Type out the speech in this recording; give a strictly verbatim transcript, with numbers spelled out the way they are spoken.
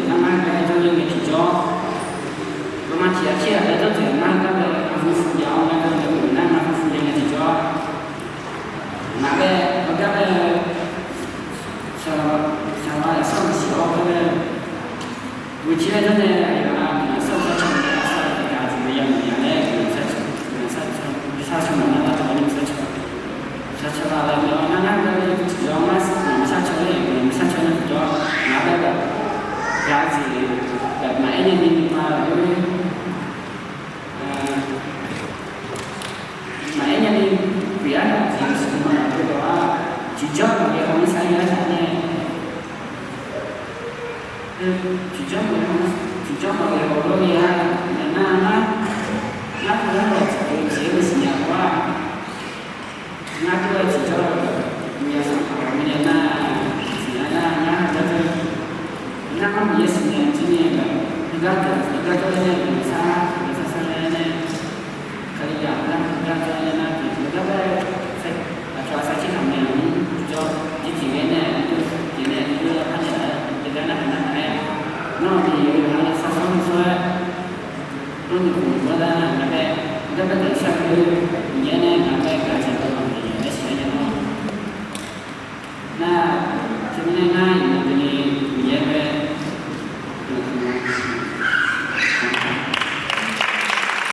dzaeq nar ngar ghae-aer jawrle ngae tiqjawr, nawmaf tiq ghaq tir ghaq ghae jawr dzaeq nar gar bae aqmur fu jav-awr ngar jawrle ngae nar aqmur fu jav ngae tiqjawr, ngaq bae heugar bae, saqlaq, saqlaq yaqsar maqsiq-awr gar bae, guiqcir-aer jawr nae aqyawf-aq guiqlanq sar-eu sar caw-eu nar aqsar-eu tiqgaq tiqgaq yamawf nya laer guiqlanq sar caw, guiqlanq sar caw, sar caw maqnar lar taq-awr nae sar caw, sar caw lar laer nar ngar ghae-aer tiqjawr ngar guiqlanq sar caw laer guiqlanq sar caw nar tiqjawr ngaq bae gaq-eu jeq maqaer nya ni nuima lafkhoer maqaer nya ni, guiqlanq-anr aqjeq siqnya maqdov dawq-aq, tiqjawr maqghae haw-anr sar-ir-a taq nae, tiqjawr maqghae haw, tiqjawr maqghae haw lawr ghae-a, naeq nar, nar, nar teu nar-aq tiqdeuq jeq-aer maqsiqnya-a, nar teu-aq tiqjawr, Miqyaer sanqpaq-euq mirnae nar, siqnya nar, nar, nar, nar-aq Miqyaer siqnya jir nae gaq, heugar deuq Nar-aq, tiqjeq-iq ha-eu sar sanr ni sanr-aer, nawr noeqkhof mawr dar nar-aq, aqgar bae deuq shar-eu